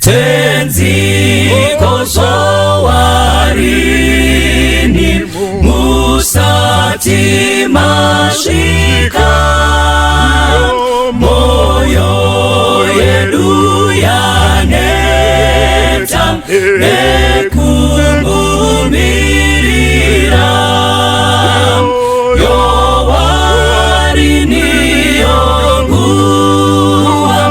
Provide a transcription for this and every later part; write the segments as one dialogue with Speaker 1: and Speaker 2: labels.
Speaker 1: Tenzi kozowarini musati masvika moyo yedu yaneta nekumumirira yowarini nguva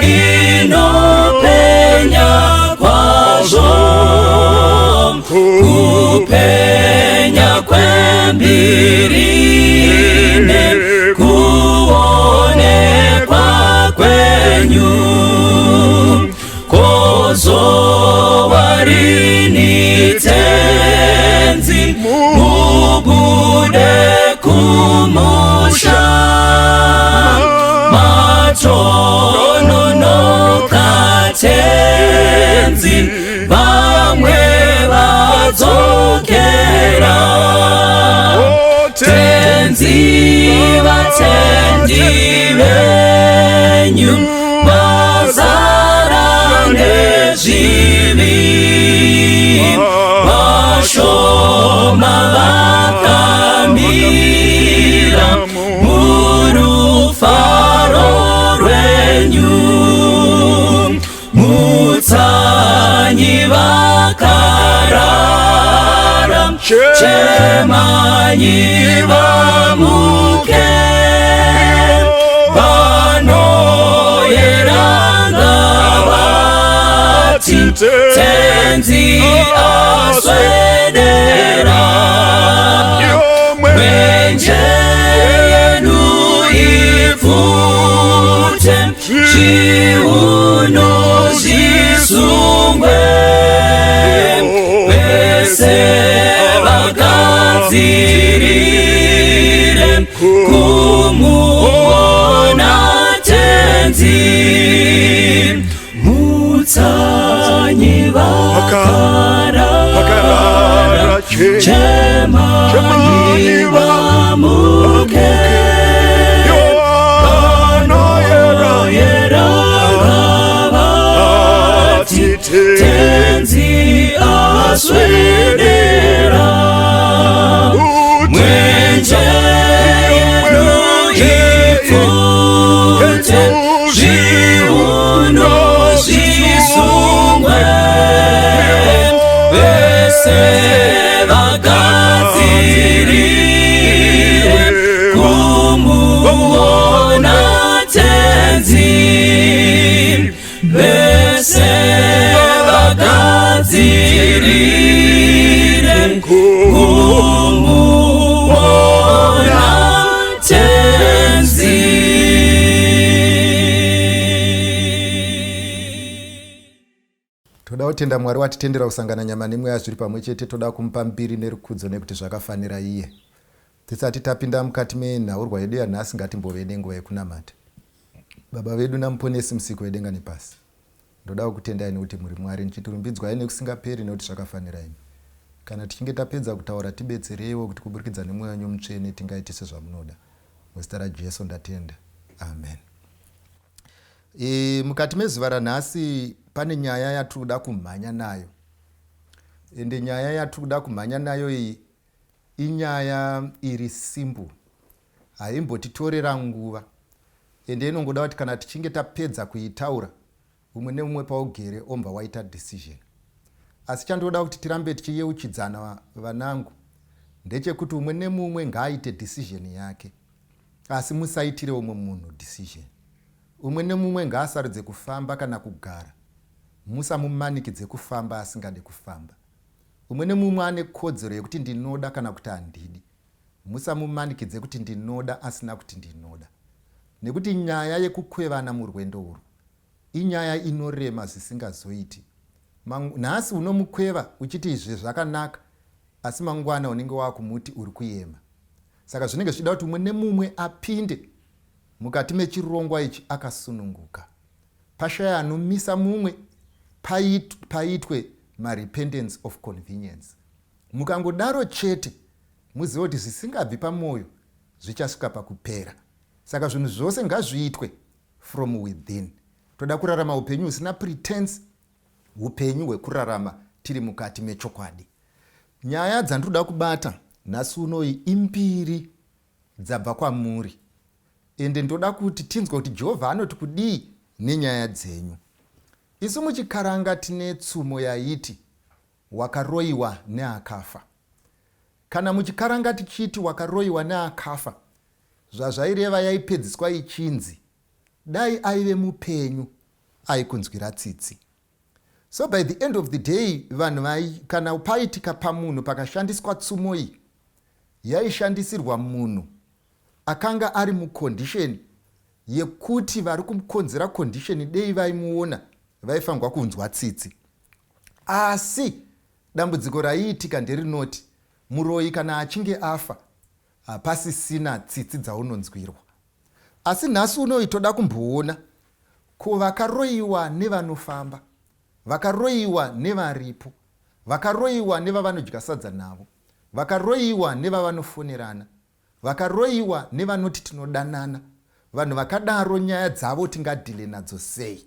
Speaker 1: inopenya kwazvo kupenya kwembiri nekuonekwa kwenyu kozowarini Tenzi mubude kumusha matononoka Tenzi vamwe vadzokera Tenzi vatendi venyu vazara nezvivi vashoma vakamira murufaro rwenyu mutsanyi vakarara chemanyi vamuke vanoyeranga vati Tenzi aswedera mwenje yenu ipfute zviuno zvisungwe vese vagadzirire kumuona Tenzi mutsanyi vakarara chemanyi vamuke vanoyera vati Tenzi aswedera mwenje yedu ipfute zviuno zvisungwe vese vagadzirire kumuona Tenzi vese vagadzirire kumuona Tenzi.
Speaker 2: Toda kutenda Mwari watitendera kusangana nyama nemweya zviri pamwe chete. Toda kumupa mbiri nerukudzo nekuti zvakafanira iye. Tisati tapinda mukati menhaurwa yedu yanhasi, ngatimbove nenguva yekunamata. Baba vedu naMuponesi, Musiki wedenga nepasi, ndoda kukutendai nekuti muri Mwari, ndichitirumbidzwai nekusingaperi nekuti zvakafanira imi. Kana tichinge tapedza kutaura, tibetsereiwo kuti kuburikidza nemweya wenyu mutsvene tingaite sezvamunoda. Muzita raJesu ndatenda, amen. Mukati mezuva ranhasi pane nyaya yatiri kuda kumhanya nayo, ende nyaya yatiri kuda kumhanya nayo iyi inyaya iri simple, haimbotitorera nguva, ende inongoda kuti kana tichinge tapedza kuitaura, umwe neumwe paugere ombva waita decision. Asi chandoda kuti tirambe tichiyeuchidzana, vanangu, ndechekuti umwe nemumwe ngaaite decision yake, asi musaitire umwe munhu decision. Umwe nemumwe ngaasarudze kufamba kana kugara, musamumanikidze kufamba asingade kufamba. Umwe nemumwe ane kodzero yekuti ndinoda kana kuti handidi, musamumanikidze kuti ndinoda asina kuti ndinoda. Nekuti nyaya yekukwevana murwendo urwu inyaya inorema zvisingazoiti. Nhasi unomukweva uchiti izvi zvakanaka, asi mangwana unenge wakumuti uri kuyema. Saka zvinenge zvichida kuti umwe nemumwe apinde mukati mechirongwa ichi akasununguka. Pashaya anomisa mumwe, paitwe marepentance of convenience. Mukangodaro chete, muzive kuti zvisingabvi pamwoyo zvichasvika pakupera. Saka zvinhu zvose ngazviitwe from within. Toda kurarama upenyu husina pretense. Upenyu hwekurarama tiri mukati mechokwadi. Nyaya dzandinoda kubata nhasi unoyi imbiri dzabva kwamuri, ende ndoda kuti tinzwe kuti Jehovha anoti kudii nenyaya dzenyu. Isu muchiKaranga tine tsumo yaiti wakaroyiwa neakafa. Kana muchiKaranga tichiti wakaroyiwa neakafa, zvazvaireva yaipedziswa ichinzi dai aive mupenyu aikunzwira tsitsi. So by the end of the day vanhu vai kana paitika pamunhu pakashandiswa tsumo iyi yaishandisirwa munhu akanga ari mucondition yekuti vari kumukonzera condition dei vaimuona vaifanirwa kunzwa tsitsi. Asi dambudziko raiitika nderinoti muroyi kana achinge afa hapasisina tsitsi dzaunonzwirwa. Asi nhasi unoyi toda kumboona ko vakaroyiwa nevanofamba, vakaroyiwa nevaripo, vakaroyiwa nevavanodya sadza navo, vakaroyiwa nevavanofonerana, vakaroyiwa nevanoti tinodanana, vanhu vakadaro nyaya dzavo tingadhile nadzo sei?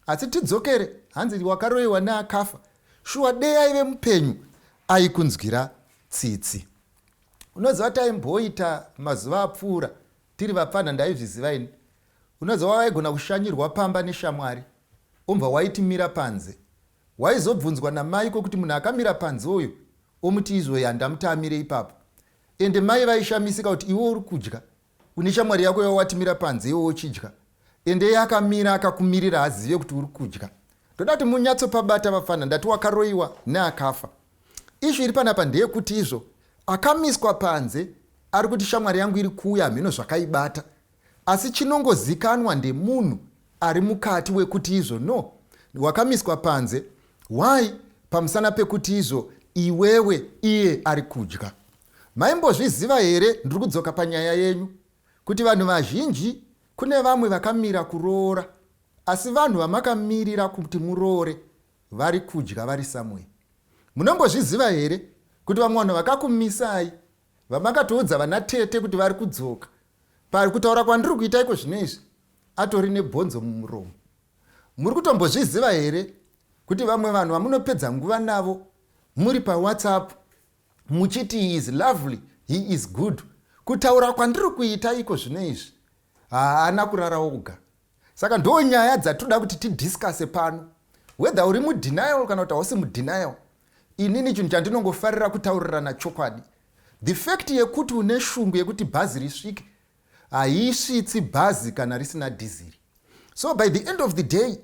Speaker 2: Asi tidzokere, hanzi wakaroyiwa neakafa, shuwa dei aive mupenyu aikunzwira tsitsi. Unoziva taimboita mazuva apfuura tiri vapfanha ndaizviziva ini. Unoziva waigona kushanyirwa pamba neshamwari ombva waiti mira panze. Waizobvunzwa namai kokuti munhu akamira panze uyu omuti izvo handamuti amire ipapo. Ende mai vaishamisika kuti iwe uri kudya une shamwari yako yawati mira panze iwe uchidya ende iye akamira akakumirira hazive kuti uri kudya. Ndoda kuti munyatsopabata vafana ndati wakaroyiwa neakafa. Ishu iri panapa ndeyekuti izvo akamiswa panze ari kuti shamwari yangu iri kuuya hamheno zvakaibata asi chinongozikanwa ndemunhu ari mukati wekuti izvo no wakamiswa panze why pamusana pekuti izvo iwewe iye ari kudya. Maimbozviziva here ndiri kudzoka panyaya yenyu kuti vanhu vazhinji kune vamwe vakamira kuroora asi vanhu vamakamirira kuti muroore vari kudya vari somewhere. Munombozviziva here kuti vamwe vanhu vakakumisai vamakatoudza vana tete kuti vari kudzoka pari kutaura kwandiri kuita iko zvino izvi atori nebhonzo mumuromo. Muri kutombozviziva here kuti vamwe vanhu vamunopedza nguva navo muri paWhatsApp muchiti he is lovely, he is good. Kutaura kwandiri kuita iko zvino izvi haana kurara oga. Saka ndo nyaya dzatoda kuti tidiscase pano, whether uri mudenial kana kuti hausi mudenial. Inini chinhu chandinongofarira kutaurirana chokwadi. The fact yekuti une shungu yekuti bhazi risvike haisvitsi bhazi kana risina dhiziri. So by the end of the day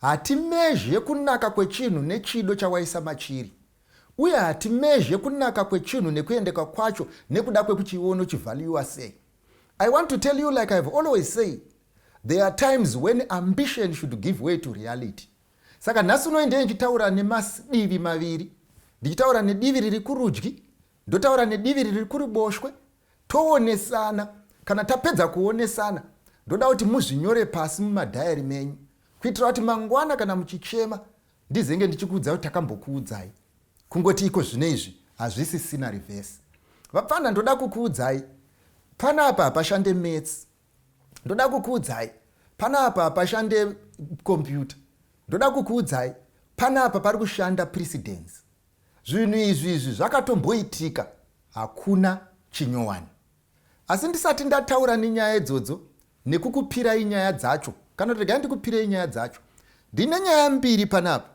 Speaker 2: hatimezhe kunaka kwechinhu nechido chawaisa machiri, uye hatimezhe kunaka kwechinhu nekuendeka kwacho nekuda kwekuti iwe unochivhaluwa sei. I want to tell you, like I've always said, there are times when ambition should give way to reality. Saka nhasi unoyi ndee ndichitaura nemadivi maviri, ndichitaura nedivi riri kurudyi, ndotaura nedivi riri kuruboshwe, toonesana. Kana tapedza kuonesana, ndoda kuti muzvinyore pasi mumadhayari menyu, kuitira kuti mangwana kana muchichema ndizenge ndichikuudzai kuti takambokuudzai. Kungoti iko zvino izvi hazvisisina reverse. Vapfana, ndoda kukuudzai panapa hapashande maths. Ndoda kukuudzai panapa hapashande computer. Ndoda kukuudzai panapa pari kushanda precedence. Zvinhu izvi izvi zvakatomboitika, hakuna chinyowani. Asi ndisati ndataura nenyaya idzodzo nekukupirai nyaya dzacho, kana kuti regai ndikupirei nyaya dzacho, ndine nyaya mbiri panapa.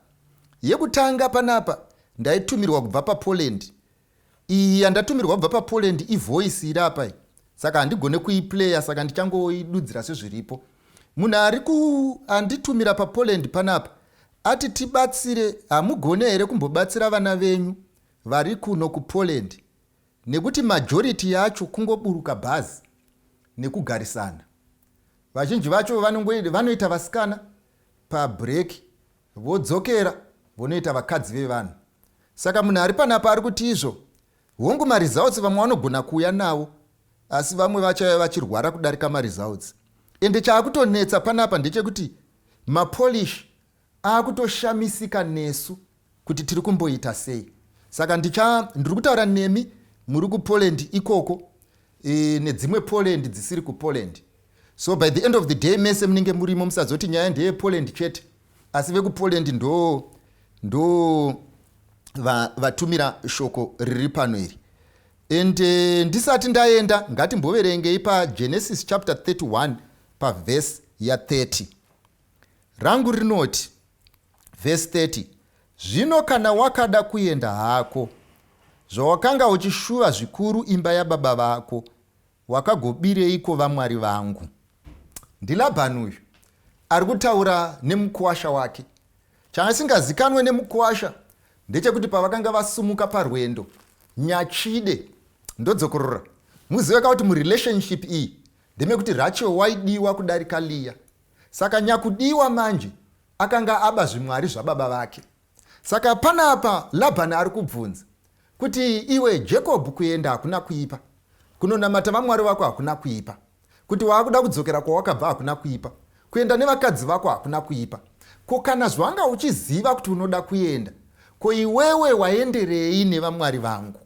Speaker 2: Yekutanga panapa ndaitumirwa kubva paPoland. Iyi yandatumirwa kubva paPoland ivoice iri apa iyi, saka handigone kuiplaya, saka ndichangoidudzira sezviripo. Munhu ari anditumira paPoland panapa ati tibatsire, hamugone here kumbobatsira vana venyu vari kuno kuPoland, nekuti majority yacho kungoburuka bhazi nekugarisana. Vazhinji vacho vanoita vasikana pabreak vodzokera vonoita vakadzi vevanhu. Saka munhu ari panapa ari kuti izvo hongu maresults vamwe vanogona kuuya navo, asi vamwe vachauya vachirwara kudarika maresults. Ende chaakutonetsa panapa ndechekuti mapolish akutoshamisika nesu kuti tiri kumboita sei. Saka ndiri kutaura nemi muri kuPoland ikoko nedzimwe Poland dzisiri kuPoland. So by the end of the day mese munenge murimo, musazoti nyaya ndeye Poland chete, asi vekuPoland ndo Ndo vatumira shoko riri pano iri. Ende ndisati ndaenda, ngatimboverengei paGenesis chapter 31 pavhesi ya30. Rangu rinoti, vhesi 30, "Zvino kana wakada kuenda hako, zvawakanga uchishuva zvikuru imba yababa vako, wakagobireiko vamwari vangu?" NdiLabhani uyu ari kutaura nemukuwasha wake. Chaasingazikanwe nemukuwasha ndechekuti pavakanga vasumuka parwendo, nyachide, ndodzokorora, muzive kuti murelationship iyi ndemekuti Rachel waidiwa kudarika Liya. Saka nyakudiwa manje akanga aba zvimwari zvababa vake. Saka panapa Labhani ari kubvunza kuti, "Iwe Jacob, kuenda hakuna kuipa, kunonamata vamwari vako hakuna kuipa, kuti waakuda kudzokera kwawakabva hakuna kuipa, kuenda nevakadzi vako hakuna kuipa. Ko kana zvanga uchiziva kuti unoda kuenda, ko iwewe waenderei nevamwari vangu?"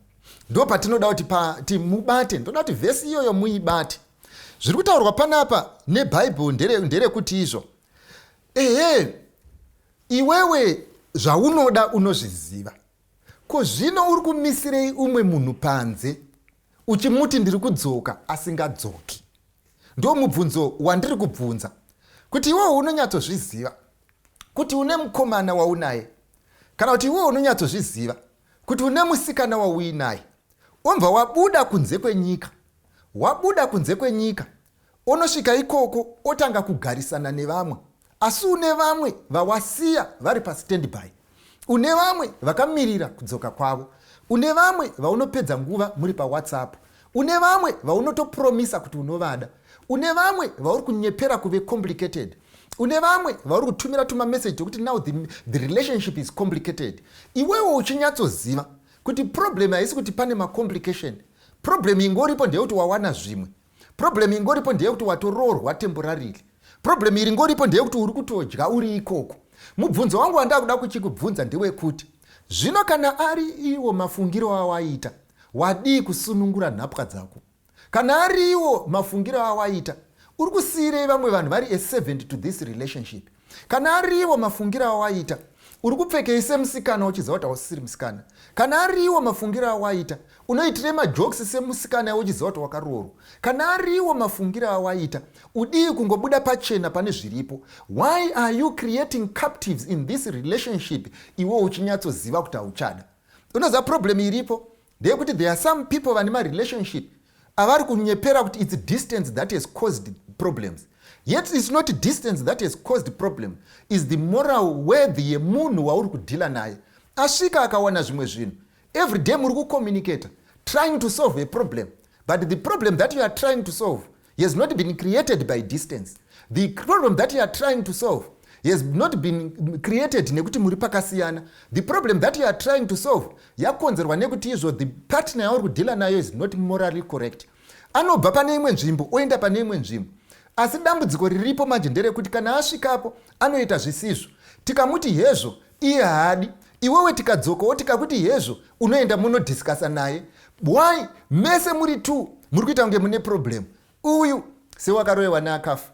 Speaker 2: Ndo patinoda kuti timubate. Ndoda kuti vhesi iyoyo muibate. Zviri kutaurwa panapa nebhaibheri nderekuti izvo, ehe, iwewe zvaunoda unozviziva. Ko zvino uri kumisirei umwe munhu panze uchimuti ndiri kudzoka, asingadzoki? Ndo mubvunzo wandiri kubvunza, kuti iwewe unonyatsozviziva kuti une mukomana waunaye, kana kuti iwewe unonyatsozviziva kuti une musikana wauinaye, obva wabuda kunze kwenyika. Wabuda kunze kwenyika, onosvika ikoko otanga kugarisana nevamwe, asi une vamwe vawasiya vari pastandby, une vamwe vakamirira kudzoka kwavo, une vamwe vaunopedza nguva muri paWhatsApp, une vamwe vaunotopromisa kuti unovada, une vamwe vauri kunyepera kuve complicated, une vamwe vauri kutumira tumameseji tokuti now the relationship is complicated, iwewo uchinyatsoziva kuti problem haisi kuti pane macomplication. Problem ingoripo ndeyekuti wawana zvimwe. Problem ingoripo ndeyekuti watoroorwa temporarily. Problem iri ngoripo ndeyekuti uri kutodya uri ikoko. Mubvunzo wangu wandakuda kuchikubvunza ndewekuti, zvino kana ari iwo mafungiro awaita, wadii kusunungura nhapwa dzako? Kana ari iwo mafungiro awaita, uri kusiyirei vamwe vanhu vari a servant to this relationship? Kana ariwo mafungiro awaita, uri kupfekei semusikana uchiziva kuti hausisiri musikana? Kana ariwo mafungiro awaita, unoitirei majokes semusikana uchiziva kuti wakaroorwa? Kana ariwo mafungiro awaita, udii kungobuda pachena pane zviripo? Why are you creating captives in this relationship, iwe uchinyatsoziva kuti hauchada? Unoziva, problem iripo ndeyekuti there are some people vane marelationship avari kunyepera kuti it's distance that has caused problems, yet it's not distance that has caused problem, is the moral worthy yemunhu wauri kudhila naye. Asvika akawana zvimwe zvinhu. Every day muri kucommunicata trying to solve a problem, but the problem that you are trying to solve has not been created by distance. The problem that you are trying to solve has not been created nekuti muri pakasiyana. The problem that you are trying to solve yakonzerwa nekuti izvo the partner yauri kudhila nayo is not morally correct. Anobva pane imwe nzvimbo oenda pane imwe nzvimbo, asi dambudziko riripo manje nderekuti kana asvikapo anoita zvisizvo. Tikamuti hezvo, iye haadi. Iwewe tikadzokawo tikakuti hezvo, unoenda munodhiskasa naye. Why mese muri two muri kuita kunge mune problem? Uyu sewakaroyiwa neakafa,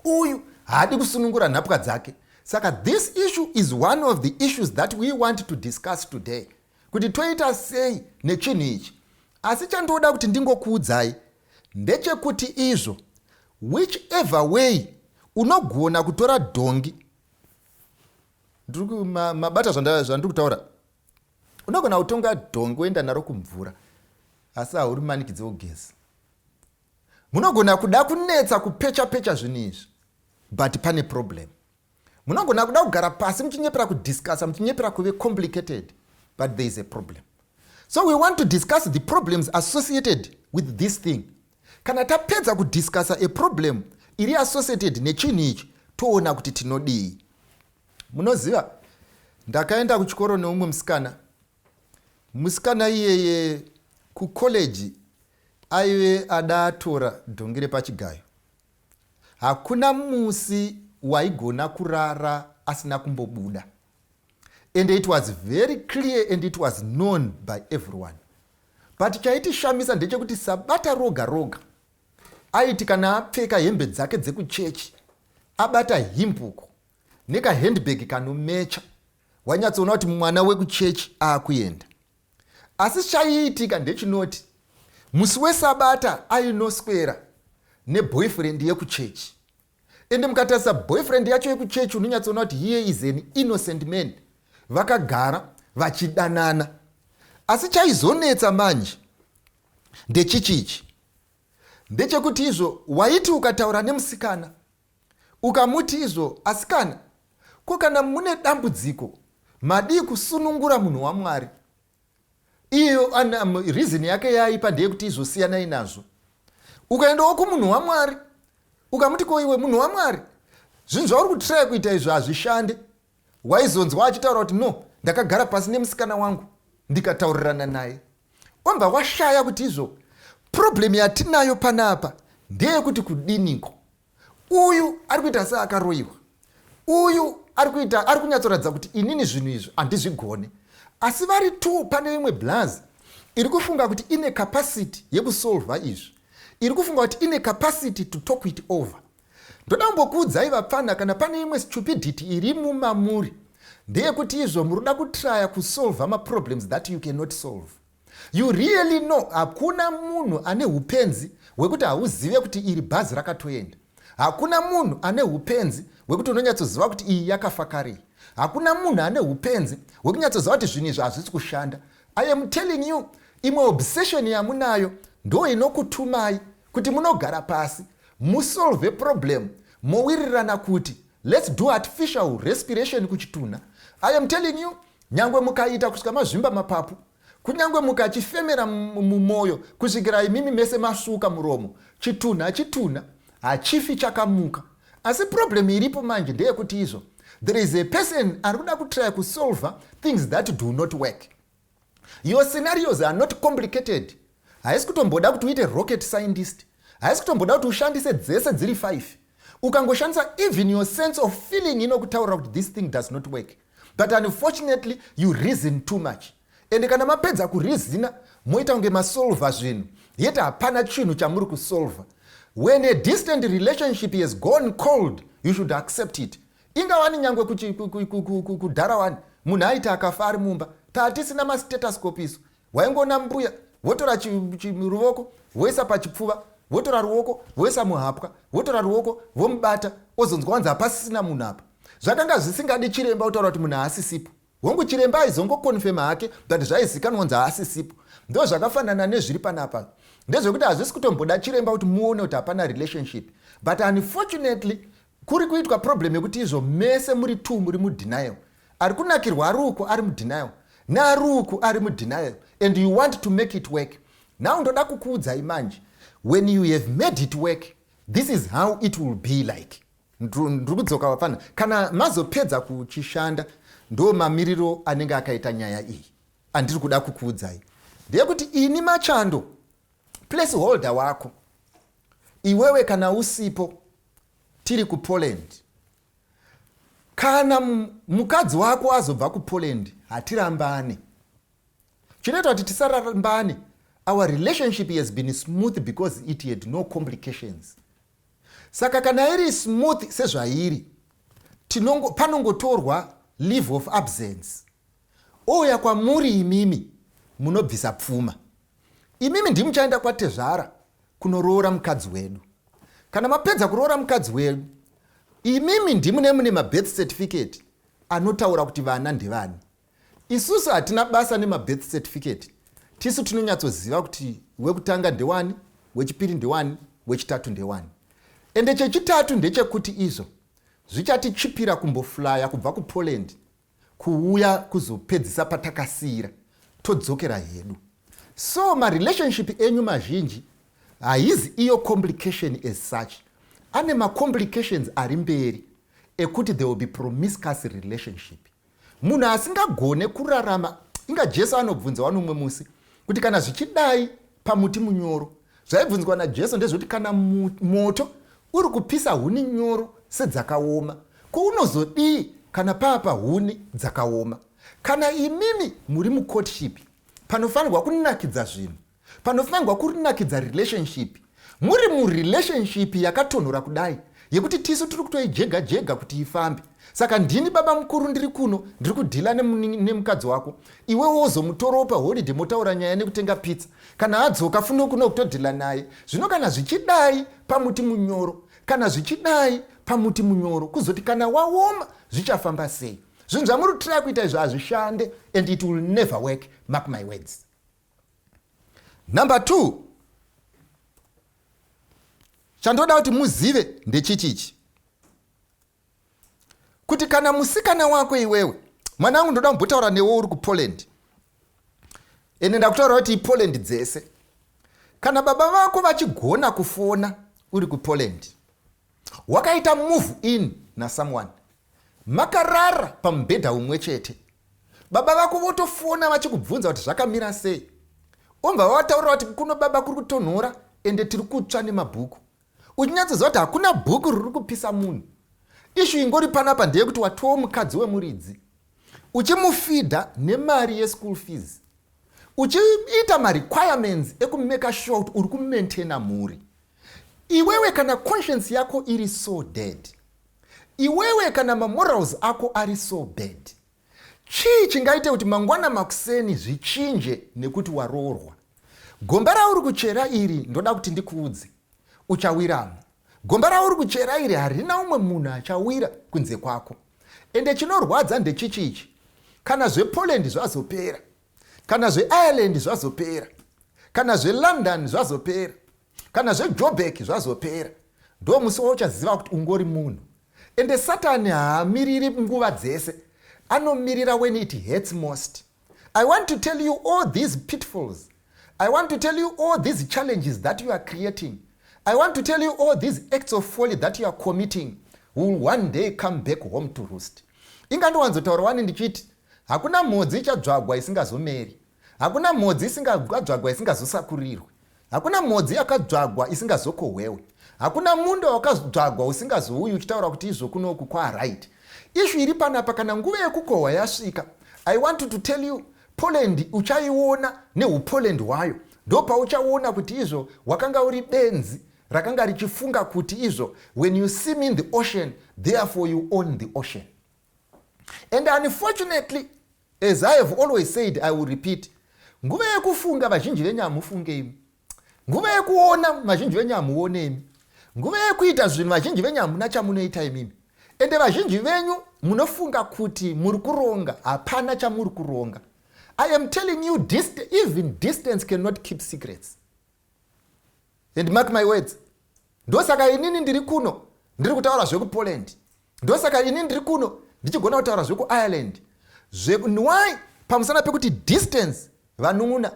Speaker 2: uyu haadi kusunungura nhapwa dzake. Saka this issue is one of the issues that we want to discuss today, kuti toita sei nechinhu ichi. Asi chandoda kuti ndingokuudzai ndechekuti izvo, whichever way, unogona kutora dhongi. Mabata zvandiri kutaura? Unogona kutonga dhongi woenda naro kumvura, asi hauri manikidzi wogezi. Munogona kuda kunetsa kupecha pecha zvinhu izvi, but pane problem. Munogona kuda kugara pasi muchinyepera kudiscussa, muchinyepera kuve complicated, but there is a problem. So we want to discuss the problems associated with this thing. Kana tapedza kudiscussa a problem iri associated nechinhu ichi, toona kuti tinodii. Munoziva, ndakaenda kuchikoro neumwe musikana. Musikana iyeye kukoleji aive ada atora dhongi repachigayo. Hakuna musi waigona kurara asina kumbobuda, and it was very clear and it was known by everyone. But chaitishamisa ndechekuti sabata roga roga aiti kana apfeka hembe dzake dzekuchechi, abata himbuko nekahandbag kanomecha. Wanyatsoona kuti mwana wekuchechi aakuenda. Asi chaiitika ndechinoti musi weSabata ainoswera neboyfriend yekuchechi. Ende mukatarisa boyfriend yacho yekuchechi, unonyatsoona kuti here is an innocent man. Vakagara vachidanana. Asi chaizonetsa manje ndechichichi, ndechekuti izvo waiti ukataura nemusikana, ukamuti izvo, "Asikana, ko kana mune dambudziko, madii kusunungura munhu waMwari?" Iyo reason yake yaipa ndeyekuti izvosiyanai nazvo. Ukaendawo kumunhu waMwari, ukamuti, "Ko iwe munhu waMwari, zvinhu zvauri kutraya kuita izvo hazvishande," waizonzwa achitaura kuti, "No, ndakagara pasi nemusikana wangu, ndikataurirana naye." Wambva washaya kuti izvo problem yatinayo panapa ndeyekuti kudiniko. Uyu ari kuita seakaroyiwa, uyu ari kuita, ari kunyatsoratidza kuti inini zvinhu izvi handizvigone. Asi vari two, pane imwe blaz iri kufunga kuti ine capacity yekusolva izvi, iri kufunga kuti ine capacity to talk it over. Ndoda kumbokuudzai vapfana, kana pane imwe stupidity iri mumamuri, ndeyekuti izvo muri kuda kutraya kusolva maproblems that you cannot solve. You really know hakuna munhu ane upenzi hwekuti hauzive kuti iri bhazi rakatoenda. Hakuna munhu ane upenzi hwekuti unonyatsoziva kuti iyi yakafa karei. Hakuna munhu ane upenzi hwekunyatsoziva kuti zvinhu izvi hazvisi kushanda. I am telling you, imwe obsession yamunayo ndo inokutumai kuti munogara pasi musolve problem, mowirirana kuti let's do artificial respiration kuchitunha. I am telling you, nyangwe mukaita kusvika mazvimba mapapu, kunyange mukachifemera mumwoyo kusvikira imimi mese masuka muromo, chitunha chitunha, hachifi chakamuka. Asi problem iripo manje ndeyekuti izvo there is a person ari kuda kutry kusolva things that do not work. Your scenarios are not complicated. Haisi kutomboda kuti uite rocket scientist, haisi kutomboda kuti ushandise dzese dziri 5. Ukangoshandisa even your sense of feeling, inokutaurira kuti this thing does not work. But unfortunately you reason too much, ende kana mapedza kureasona, moita kunge masolva zvinhu, yet hapana chinhu chamuri kusolva. When a distant relationship has gone cold, you should accept it. Ingawani nyangwe kudhara wani munhu aiti akafa ari mumba, tatisina mastethoscope isu, waingona mbuya votora ruoko voisa pachipfuva, votora ruoko voisa muhapwa, votora ruoko vomubata, ozonzwa wanzi hapasisina munhu apa. Zvakanga zvisingadi chiremba kutaura kuti munhu haasisipo. Hongu, chiremba aizongokonfema hake, but zvaizikanwa kunzi haasisipo. Ndo zvakafanana nezviri panapa, ndezvekuti hazvisi kutomboda chiremba kuti muone kuti hapana relationship. But unfortunately kuri kuitwa problem yekuti izvo mese muri two muri mudenial. Ari kunakirwa ari uku ari mudenial, neari uku ari mudenial, and you want to make it work. Now ndoda kukuudzai manje, when you have made it work, this is how it will be like. Ndiri kudzoka vapfana, kana mazopedza kuchishanda, ndo mamiriro anenge akaita nyaya iyi andiri kuda kukuudzai. Ndeyekuti ini Machando, place holder wako iwewe, kana usipo, tiri kuPoland, kana mukadzi wako azobva kuPoland, hatirambane. Chinoita kuti tisarambane, our relationship has been smooth because it had no complications. Saka kana iri smooth sezvairi, panongotorwa leave of absence, ouya kwamuri imimi, munobvisa pfuma. Imimi ndimuchaenda kwatezvara kunoroora mukadzi wedu. Kana mapedza kuroora mukadzi wedu, imimi ndimune mune mabirth certificate anotaura kuti vana ndevani. Isusu hatina basa nemabirth certificate. Tisu tinonyatsoziva kuti wekutanga ndewani, wechipiri ndewani, wechitatu ndewani. Ende chechitatu ndechekuti izvo zvichatichipira kumboflya kubva kuPoland kuuya kuzopedzisa patakasiyira, todzokera hedu. So marelationship enyu mazhinji haizi iyo complication as such. Ane macomplications ari mberi ekuti there will be promiscuous relationship. Munhu asingagone kurarama, inga Jesu anobvunza wani umwe musi kuti kana zvichidai pamuti munyoro. Zvaibvunzwa naJesu ndezvekuti kana moto uri kupisa huni nyoro sedzakaoma, ko unozodii kana paapa huni dzakaoma? Kana imimi muri mucourtship, panofanirwa kunakidza zvinhu, panofanirwa kunakidza relationship, muri murelationship yakatonhora kudai, Yekuti tisu tiri kutoijega jega kuti ifambe. Saka ndini baba mukuru ndiri kuno, ndiri kudhila nemukadzi wako. Iwe wozomutoropa holiday motaura nyaya nekutenga pizza. Kana adzoka funo kuno kutodhila naye. Zvino kana zvichidai pamuti munyoro, kana zvichidai pamuti munyoro, kuzoti kana waoma zvichafamba sei? Zvinhu zvamuri kutraya kuita izvo hazvishande and it will never work, mark my words. Number 2, chandoda kuti muzive ndechichichi, kuti kana musikana wako iwewe, mwana wangu, ndoda kumbotaura newe uri kuPoland, ende ndakutaura kuti iPoland dzese. Kana baba vako vachigona kufona uri kuPoland, wakaita move in nasomeone, makarara pamubhedha umwe chete, baba vako votofona vachikubvunza kuti zvakamira sei, obva vavataurira kuti kuno baba kuri kutonhora ende tiri kutsva nemabhuku, uchinyatsoziva kuti hakuna bhuku riri kupisa munhu. Issue ingori panapa ndeyekuti watoo mukadzi wemuridzi, uchimufidha nemari yeschool fees, uchiita marequirements ekumake sure kuti uri kumaintaina mhuri. Iwewe kana conscience yako iri so dead, iwewe kana mamorals ako ari so bad, chii chingaite kuti mangwana makuseni zvichinje nekuti waroorwa? Gomba rauri kuchera iri, ndoda kuti ndikuudze, uchawiramo. Gomba rauri kuchera iri harina umwe munhu achawira kunze kwako. Ende chinorwadza ndechichi ichi: kana zvePoland zvazopera, kana zveIreland zvazopera, kana zveLondon zvazopera, kana zveJobek zvazopera, ndo musi wauchaziva kuti ungori munhu. Ende Satani haamiriri nguva dzese, anomirira when it hurts most. I want to tell you, all these pitfalls, I want to tell you, all these challenges that you are creating, I want to tell you, all these acts of folly that you are committing will one day come back home to roost. Ingandowanzotaura wani ndichiti hakuna mhodzi ichadzvagwa isingazomeri, hakuna mhodzi isingadzvagwa isingazosakurirwi, hakuna mhodzi yakadzvagwa isingazokohwewe, hakuna munda wakadzvagwa usingazouyi uchitaura kuti izvo kunoku kwaright. Issue iri panapa, kana nguva yekukohwa yasvika, I want to tell you, Poland uchaiona neuPoland hwayo. Ndo pauchaona kuti izvo wakanga uri benzi rakanga richifunga kuti izvo when you swim in the ocean, therefore you own the ocean. And unfortunately, as I have always said, I will repeat, nguva yekufunga vazhinji venyu hamufunge imi, nguva yekuona vazhinji venyu hamuone imi, nguva yekuita zvinhu vazhinji venyu hamuna chamunoita imimi. Ende vazhinji venyu munofunga kuti muri kuronga, hapana chamuri kuronga. I am telling you, even distance cannot keep secrets. And mark my words, ndosaka inini ndiri kuno ndiri kutaura zvekuPoland, ndosaka inini ndiri kuno ndichigona kutaura zvekuIreland. Why? Pamusana pekuti distance, vanun'una,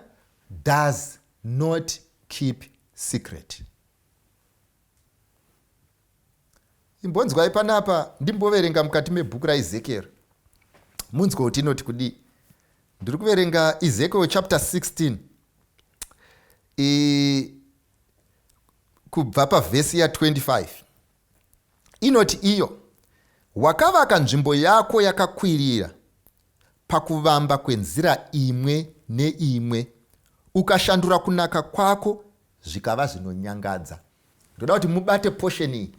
Speaker 2: does not keep secret. Imbonzwai panapa, ndimboverenga mukati mebhuku raEzekiel, munzwe kuti inoti kudii. Ndiri kuverenga Ezekiel chapter 16 kubva pavhesi ya25. Inoti iyo, "Wakavaka nzvimbo yako yakakwirira pakuvamba kwenzira imwe neimwe, ukashandura kunaka kwako zvikava zvinonyangadza." Ndoda kuti mubate portion iyi.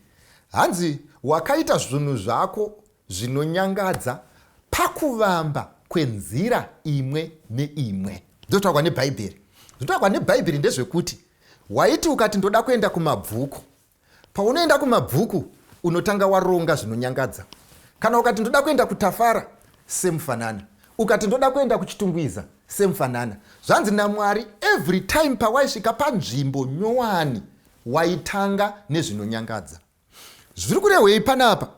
Speaker 2: Hanzi wakaita zvinhu zvako zvinonyangadza pakuvamba kwenzira imwe neimwe. Ndotaurwa nebhaibheri, zvotaurwa nebhaibheri ndezvekuti waiti ukati ndoda kuenda kumabvuku, paunoenda kumabvuku unotanga waronga zvinonyangadza. Kana ukati ndoda kuenda kuTafara, semufanana. Ukati ndoda kuenda kuChitungwiza, semufanana. Zvanzi naMwari, every time pawaisvika panzvimbo nyowani waitanga nezvinonyangadza. Zviri kurehwei panapa?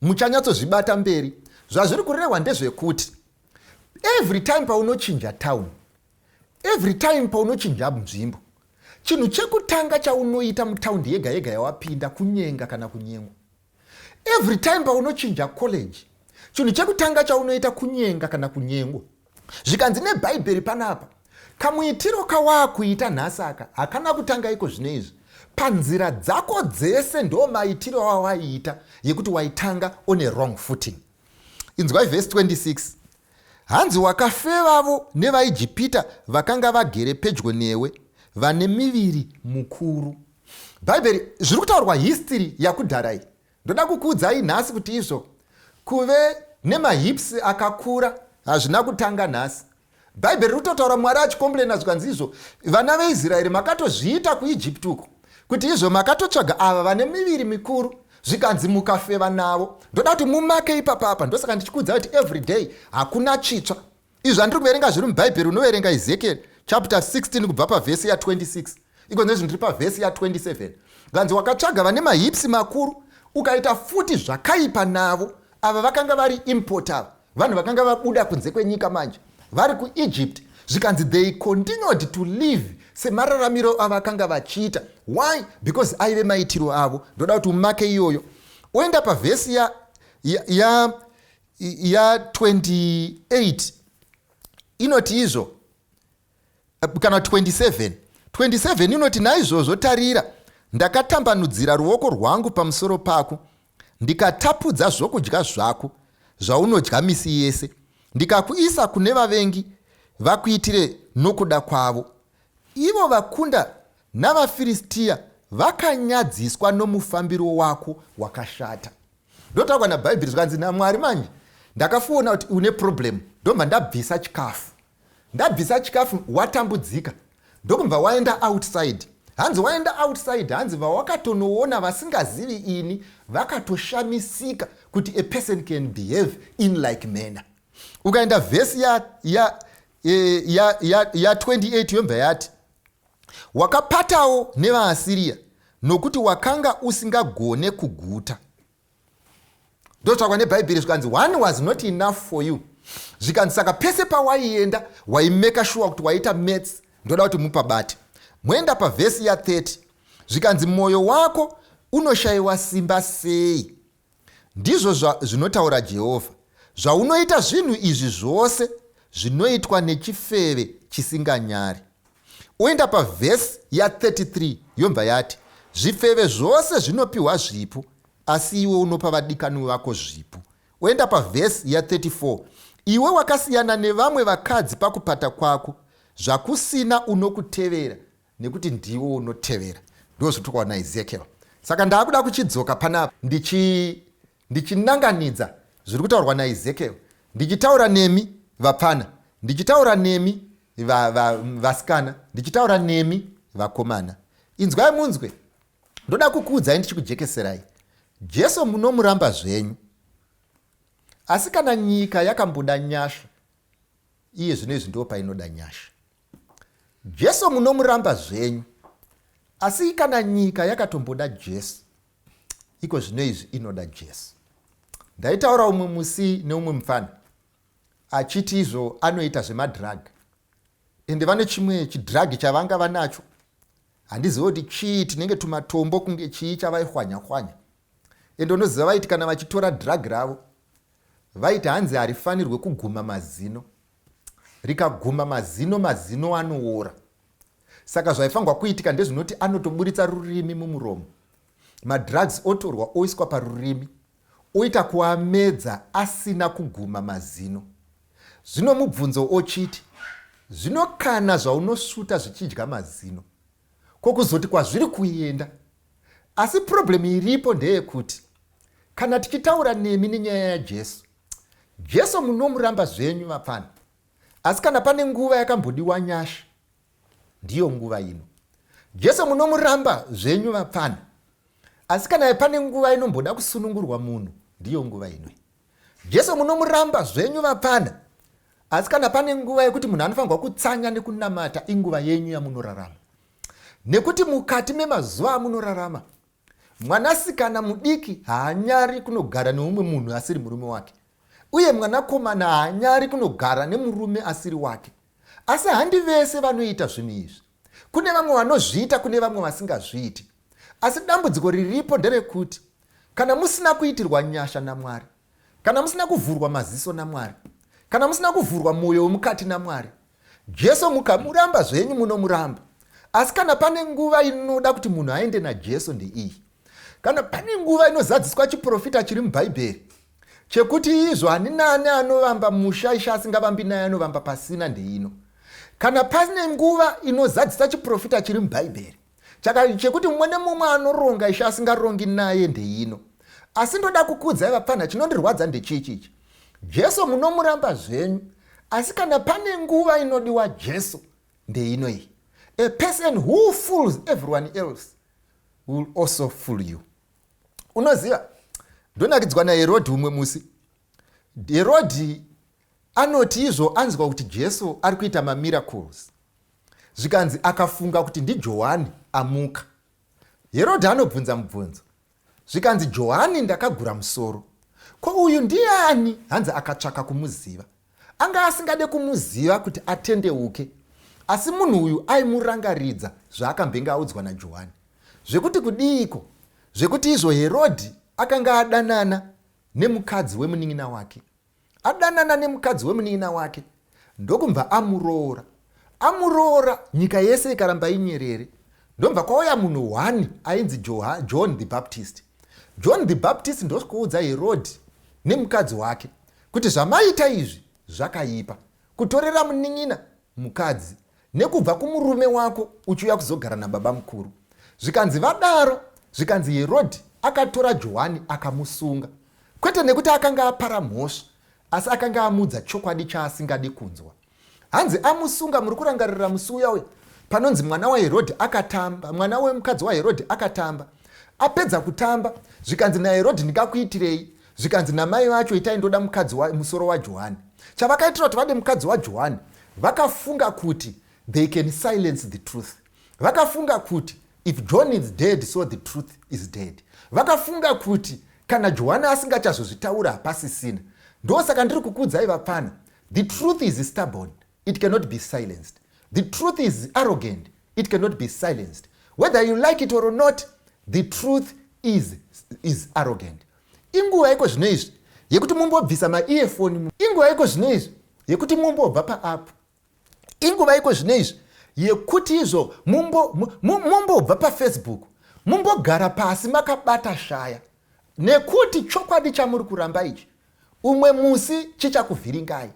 Speaker 2: Muchanyatsozvibata mberi. Zvazviri kurehwa ndezvekuti every time paunochinja town, every time paunochinja nzvimbo, chinhu chekutanga chaunoita mutaundi yega yega yawapinda kunyenga kana kunyengwa. Every time paunochinja college, chinhu chekutanga chaunoita kunyenga kana kunyengwa. Zvikanzi nebhaibheri panapa, kamuitiro kawaakuita nhasi aka hakana kutanga iko zvino izvi. Panzira dzako dzese ndo maitiro awaiita, yekuti waitanga on a wrong footing. Inzwai vhesi 26. Hanzi wakafevavo nevaIjipita vakanga vagere pedyo newe, vane miviri mukuru. Bhaibheri zviri kutaurwa history yakudhara iyi. Ndoda kukuudzai nhasi kuti izvo kuve nemahips akakura hazvina kutanga nhasi. Bhaibheri riri kutotaura Mwari achikomblena zvikanzi izvo vana veIsraeri makatozviita kuIjipti uko kuti izvo makatotsvaga ava vane miviri mikuru zvikanzi mukafeva navo. Ndoda kuti mumake ipapapa, ndosaka ndichikuudza kuti everyday hakuna chitsva. Izvi zvandiri kuverenga zviri mubhaibheri. Unoverenga Ezekiel chapter 16 kubva pavhesi ya26, iko nezvi ndiri pavhesi ya27. Kanzi wakatsvaga vane mahipsi makuru ukaita futi zvakaipa navo. Ava vakanga vari import, ava vanhu vakanga vabuda kunze kwenyika manje vari kuEgypt. Zvikanzi they continued to live semararamiro avakanga vachiita. Why? Because aive maitiro avo. Ndoda kuti umake iyoyo. Oenda pavhesi ya, ya, ya ya 28 inoti izvo, kana 27, 27 inoti, naizvozvo tarira, ndakatambanudzira ruoko rwangu pamusoro pako, ndikatapudza zvokudya zvako zvaunodya misi yese, ndikakuisa kune vavengi vakuitire nokuda kwavo. Ivo vakunda navaFiristiya vakanyadziswa nomufambiro wako wakashata. Ndotaurwa naBhaibheri zvikanzi naMwari, manje ndakafuona kuti une problem, ndobva ndabvisa chikafu. Ndabvisa chikafu, watambudzika, ndokubva waenda outside. Hanzi waenda outside, hanzi vawakatonoona vasingazivi ini vakatoshamisika kuti a person can behave in like manner. Ukaenda vhesi ya, ya, ya, ya, ya 28 yobva yati, wakapatawo nevaAsiriya nokuti wakanga usingagone kuguta. Ndotsvakwa neBhaibheri zvikanzi one was not enough for you. Zvikanzi saka pese pawaienda waimeka sure kuti waita maths. Ndoda kuti mupabate. Moenda pavhesi ya30, zvikanzi mwoyo wako unoshayiwa simba sei? Ndizvo zvinotaura Jehovha, zvaunoita zvinhu izvi zvose zvinoitwa nechifeve chisinganyari. Oenda pavhesi ya33, yobva yati, zvifeve zvose zvinopiwa zvipo, asi iwe unopa vadikanwi vako zvipo. Oenda pavhesi ya34, iwe wakasiyana nevamwe vakadzi pakupata kwako, zvakusina unokutevera, nekuti ndiwo unotevera. Ndo zviri naEzekiel. Saka ndaakuda kuchidzoka panapa ndichinanganidza zviri kutaurwa naEzekiel, ndichitaura nemi vapfana, ndichitaura nemi vasikana, ndichitaura nemi vakomana. Inzwai munzwe, ndoda kukuudzai ndichikujekeserai. Jesu munomuramba zvenyu, asi kana nyika yakamboda nyasha, iye zvino izvi ndo painoda nyasha. Jesu munomuramba zvenyu, asi kana nyika yakatomboda Jesu, iko zvino izvi inoda Jesu. Ndaitaura umwe musi neumwe mufana achiti izvo anoita zvemadrug, ende vane chimwe chidrug chavanga vanacho, handizivi kuti chii, tinenge tumatombo kunge chii chavaihwanya hwanya. Ende unoziva vaiti kana vachitora drug ravo, vaiti hanzi harifanirwe kuguma mazino. Rikaguma mazino, mazino anoora. Saka zvaifanirwa kuitika ndezvinoti anotoburitsa rurimi mumuromo, madrugs otorwa oiswa parurimi, oita kuamedza asina kuguma mazino. Zvino mubvunzo ochiti, zvino kana zvaunosvuta zvichidya mazino, ko kuzoti kwazviri kuenda? Asi problem iripo ndeyekuti kana tichitaura nemi nenyaya yaJesu, Jesu munomuramba zvenyu vapfana, asi kana pane nguva yakambodiwa nyasha, ndiyo nguva ino. Jesu munomuramba zvenyu vapfana, asi kana pane nguva inomboda kusunungurwa munhu, ndiyo nguva ino. Jesu munomuramba zvenyu vapfana, asi kana pane nguva yekuti munhu anofanirwa kutsanya nekunamata, inguva yenyu yamunorarama. Nekuti mukati memazuva amunorarama, mwanasikana mudiki haanyari kunogara neumwe munhu asiri murume wake, uye mwanakomana haanyari kunogara nemurume asiri wake. Asi handi vese vanoita zvinhu izvi. Kune vamwe vanozviita, kune vamwe vasingazviiti. Asi dambudziko riripo nderekuti kana musina kuitirwa nyasha naMwari, kana musina kuvhurwa maziso naMwari, kana musina kuvhurwa mwoyo wemukati naMwari, Jesu mukamuramba zvenyu munomuramba, asi kana pane nguva inoda kuti munhu aende naJesu ndeiyi. Kana pane nguva inozadziswa chiprofita chiri muBhaibheri chekuti izvo ani naani anovamba musha ishe asingavambi naye anovamba pasina, ndeino. Kana pane nguva inozadzisa chiprofita chiri muBhaibheri chekuti mumwe nemumwe anoronga ishe asingarongi naye, ndeino. Asi ndoda kukuudzai vapfanha, chinondirwadza ndechichi ichi. Jesu munomuramba zvenyu, asi kana pane nguva inodiwa Jesu ndeino iyi. A person who fools everyone else will also fool you. Unoziva, ndonakidzwa naHerodhi umwe musi. Herodhi anoti izvo anzwa kuti Jesu ari kuita mamiracles. Zvikanzi akafunga kuti ndiJohani amuka. Herodhi anobvunza mubvunzo. Zvikanzi Johani ndakagura musoro. Ko uyu ndiani? Hanzi akatsvaka kumuziva. Anga asingade kumuziva kuti atendeuke. Asi munhu uyu aimurangaridza zvaakambenge audzwa naJohani. Zvekuti kudiiko? Zvekuti izvo Herodhi akanga adanana nemukadzi wemunin'ina wake. Adanana nemukadzi wemunin'ina wake ndokubva amuroora. Amuroora nyika yese ikaramba inyerere. Ndobva kwauya munhu one ainzi John the Baptist. John the Baptist ndosvikoudza Herodhi nemukadzi wake kuti zvamaita izvi zvakaipa. Kutorera munin'ina mukadzi nekubva kumurume wako uchiuya kuzogara nababa mukuru. Zvikanzi vadaro, zvikanzi Herodhi akatora Johani akamusunga. Kwete nekuti akanga apara mhosva, asi akanga amudza chokwadi chaasingadi kunzwa. Hanzi amusunga, muri kurangarira musi uya uya panonzi mwana waHerodhi akatamba, mwana wemukadzi waHerodhi akatamba. Apedza kutamba, zvikanzi naHerodhi ndingakuitirei? Zvikanzi namai vacho itai ndoda mukadzi wa, musoro waJohani. Chavakaitira kuti vade mukadzi waJohani, vakafunga kuti they can silence the truth. Vakafunga kuti if John is dead so the truth is dead. Vakafunga kuti kana Johani asingachazozvitaura hapasisina. Ndosaka ndiri kukuudzai vapfana, the truth is stubborn, it cannot be silenced. The truth is arrogant, it cannot be silenced. Whether you like it or not, the truth is arrogant. Inguva iko zvino izvi yekuti mumbobvisa maearphone. Inguva iko zvino izvi yekuti mumbobva paapp. Inguva iko zvino izvi yekuti izvo mumbobva paFacebook, mumbogara pasi makabata shaya, nekuti chokwadi chamuri kuramba ichi umwe musi chichakuvhiringai.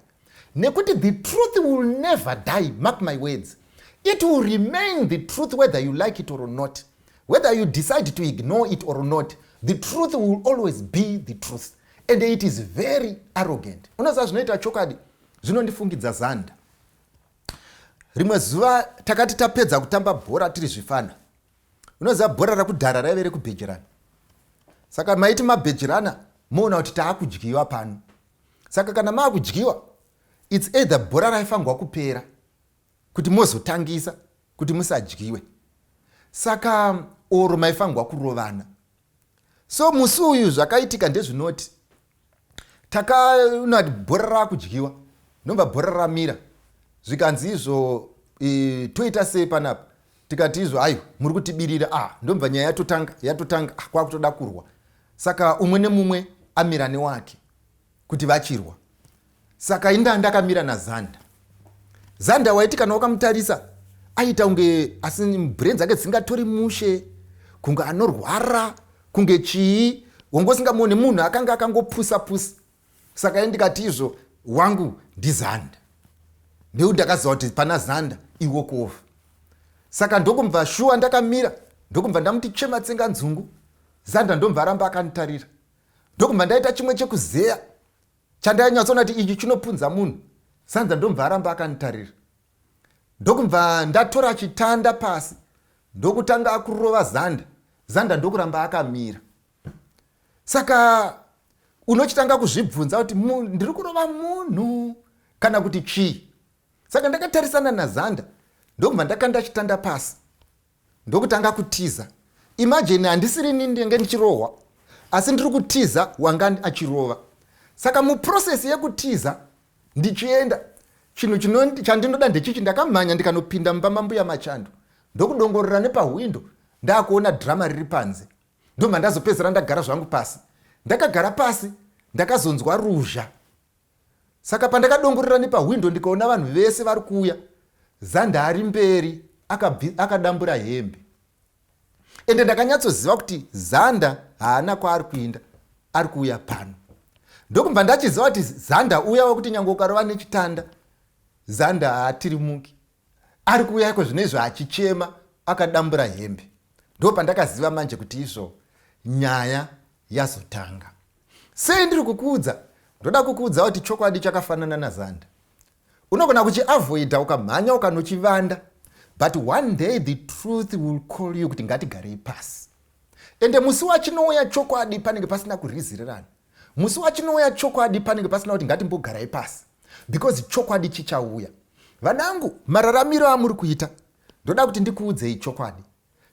Speaker 2: Nekuti the truth will never die, mark my words. It will remain the truth whether you like it or not. Whether you decide to ignore it or not, the truth will always be the truth. And it is very arrogant. Unoziva zvinoita chokwadi? Zvinondifungidza Zanda. Rimwe zuva takati tapedza kutamba bhora tiri zvifana. Unoziva bhora rakudhara raive rekubhejerana. Saka maiti mabhejerana moona kuti taakudyiwa pano. Saka kana maakudyiwa, it's either bhora raifanirwa kupera kuti mozotangisa kuti musadyiwe. Saka oro maifanirwa kurovana. So musi uyu zvakaitika ndezvinoti takaona kuti bhora raakudyiwa, ndobva bhora ramira. Zvikanzi izvo toita sei panapa? Tikati izvo aiwa muri kutibirira. Ndobva nyaya yatotanga, kwakutoda kurwa. Saka umwe nemumwe amira newake kuti vachirwa. Saka inda ndakamira naZanda. Zanda waiti kana wakamutarisa aita kunge asi brain dzake dzisingatori mushe, kunge anorwara, kunge chii, wanga usingamuoni munhu akanga akangopusa pusa. Saka ini ndikati izvo wangu ndiZanda. Nekuti ndakaziva kuti pana Zanda iwo kuofa. Saka ndokumva shuwa ndakamira, ndokumva ndamuti chema tsenga nzungu. Zanda ndomva aramba akanditarira. Ndokumva ndaita chimwe chekuzeya chandainyatsoona kuti ichi chinopunza munhu. Zanda ndomva aramba akanditarira. Ndokumva ndatora chitanda pasi, ndokutanga akurova Zanda. Zanda ndokuramba akamira. Saka unochitanga kuzvibvunza kuti ndiri kurova munhu kana kuti chii. Saka ndakatarisana naZanda, ndokubva ndakanda chitanda pasi, ndokutanga kutiza. Imagine handisiri ini ndenge ndichirohwa, asi ndiri kutiza wanga achirova. Saka muprocess yekutiza ndichienda, chinhu chandinoda ndechichi, ndakamhanya ndikanopinda mumba mambuya Machando, ndokudongorera nepahwindo, ndakuona drama riri panze. Ndobva ndazopedzera ndagara zvangu pasi. Ndakagara pasi, ndakazonzwa ruzha. Saka pandakadongorera nepahwindo ndikaona vanhu vese vari kuuya, Zanda ari mberi akadambura hembe. Ende ndakanyatsoziva kuti Zanda haana kwaari kuinda, ari kuuya pano. Ndokubva ndachiziva kuti Zanda uya wekuti nyange ukarova nechitanda, Zanda haatirimuki. Ari kuuya iko zvino izvo achichema akadambura hembe. Ndopandakaziva manje kuti izvo nyaya Yazotanga. Sei ndiri kukuudza? Ndoda kukuudza kuti chokwadi chakafanana naZanda. Unogona kuchiavoida ukamhanya ukanochivanda, but one day the truth will call you kuti ngatigarei pasi. Ende musi wachinouya chokwadi panenge pasina kurizirirana. Musi wachinouya chokwadi panenge pasina kuti ngatimbogarai pasi, because chokwadi chichauya. Vanangu, mararamiro amuri kuita, ndoda kuti ndikuudzei chokwadi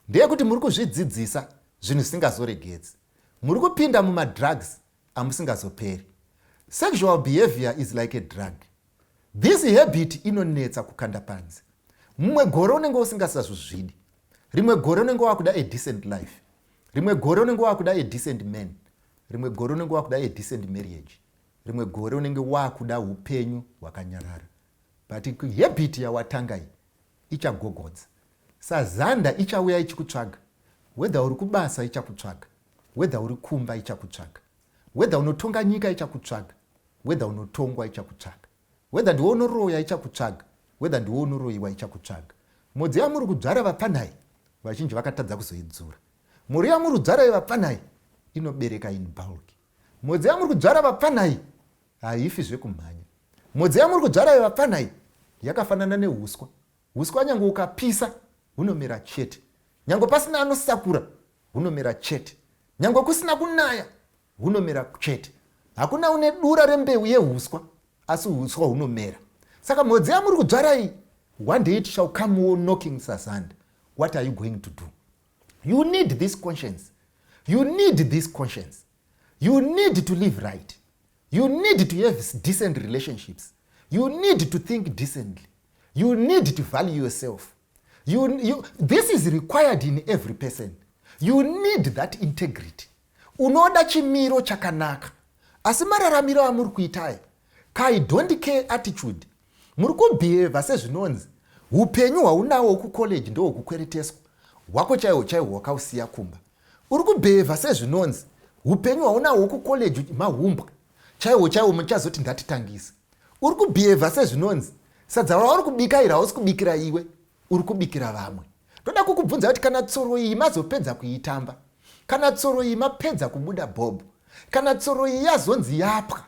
Speaker 2: ndeyekuti muri kuzvidzidzisa zvinhu zvisingazoregedzi. Muri kupinda mumadrugs amusingazoperi. Sexual behavior is like a drug. This habit inonetsa kukanda panze. Mumwe gore unenge usingasazozvidi, rimwe gore unenge wakuda a decent life, rimwe gore unenge wakuda a decent man, rimwe gore unenge wakuda a decent marriage, rimwe gore unenge wakuda upenyu hwakanyarara. But habit yawatanga iyi ichagogodza sazanda, ichauya ichikutsvaga. Whether uri kubasa, ichakutsvaga. Whether uri kumba, ichakutsvaga. Whether unotonga nyika, ichakutsvaga. Whether unotongwa, ichakutsvaga. Whether ndiwe unoroya, ichakutsvaga. Whether ndiwe unoroyiwa, ichakutsvaga. Modzi yamuri kudzvara, vapfanhai, vazhinji vakatadza kuzoidzura. Mhuri yamuri kudzvara vapfanhai inobereka in bulk. Modzi yamuri kudzvara, vapfanhai, haifi zvekumhanya. Modzi yamuri kudzvara vapfanhai yakafanana neuswa. Uswa nyange ukapisa hunomera chete, nyange pasina anosakura hunomera chete, nyange kusina kunaya hunomera chete. Hakuna une dura rembeu yeuswa, asi uswa hunomera. Saka mhodzi yamuri kudzvara iyi, one day it shall come knocking sazanda. What are you going to do? You need this conscience. You need this conscience. You need to live right. You need to have decent relationships. You need to think decently. You need to value yourself. This is required in every person. You need that integrity. Unoda chimiro chakanaka, asi mararamiro amuri kuitai kai don't care attitude, muri kubhehevha sezvinonzi upenyu hwaunawo kucollege ndohwekukwereteswa hwako chaihwo chaihwo hwakausiya kumba. Uri kubhehevha sezvinonzi upenyu hwaunawo kucollege mahumbwa chaihwo chaihwo muchazoti ndatitangisa. Uri kubhehevha sezvinonzi sadza rauri kubika iri hausi kubikira iwe, uri kubikira vamwe. Ndoda kukubvunza kuti kana tsoro iyi mazopedza kuitamba, kana tsoro iyi mapedza kubuda bhobho, kana tsoro iyi yazonzi yapwa,